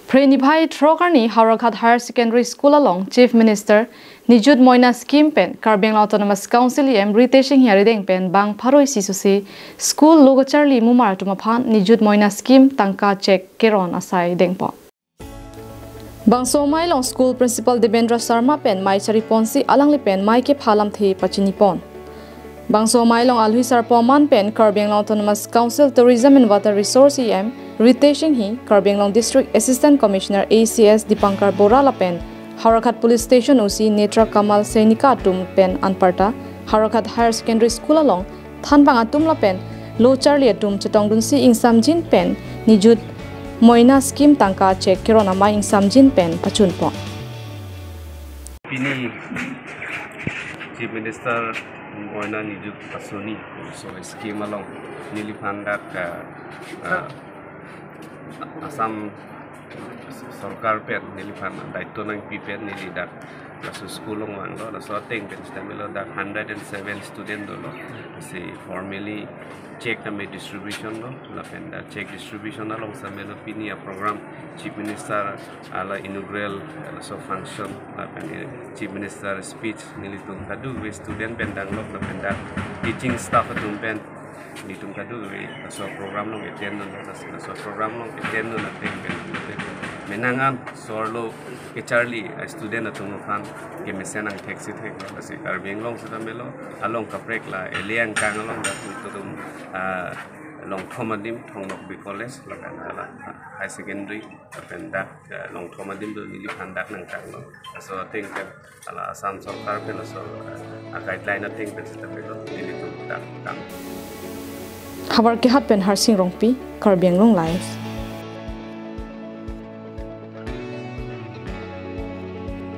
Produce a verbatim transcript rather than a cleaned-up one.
Phre niphai throk arni Howraghat Higher Secondary School along Chief Minister Nijut Moina Scheme pen Karbi Anglong Autonomous Council E M Ritesh Enghi arideng pen bang pharo isi susi school lo kacharli mumar atum aphan Nijut Moina Scheme tangka cheque keron asai dengpon. Bangso amei along school principal Debendra Sharma pen mei chariponsi alangli pen mei kepha lamthe pachinipon. Bangso amei along alhui sarpo aman pen Karbi Anglong Autonomous Council Tourism and Water Resource E M Ritesh Enghi, Karbi Anglong District Assistant Commissioner A C S Dipankar Bora lapen Howraghat Police Station O C Netra Kamal Sainika atum pen anparta Howraghat Higher Secondary School along thanbang atum lapen lo charli atum chetongdunsi ingsamjin pen Nijut Moina Scheme tangka cheque keron amei ingsamjin pen pachunpon. Pini Chief Minister Moina Nijut Asoni, so scheme along neliphan dak, uh, uh, Assam Sorkar pen neliphan daityo nangpi pen neli dak laso school along vanglo, laso ateng pen sitame lo dak hundred and seven student dolo. Si formally cheque tame distribution lo, lapen dak cheque distribution along sitame lo pini a program Chief Minister ala inaugural laso function lapen Chief Minister speech nelitum kadokave student pen danglok lapen dak teaching staff atum pen nelitum kadokave laso program along attend dun, laso program along attend dun ateng pen menang an sorlo kacharli a student atum aphan kemesen angthek si thek, lasi Karbi Anglong sitame lo along kaprek la ele angkang along dak nelitum, ah, Longthom adim Thong Nokbe College lapen ala high secondary lapen dak, ah, Longthom adim do neliphan dak nangkanglo. Laso ateng pen ala Assam Sorkar pen laso, ah, a guideline ateng pen sitame lo nelitum dak kang. Howraghat pen Harsing Rongpi, Karbi Anglong Live.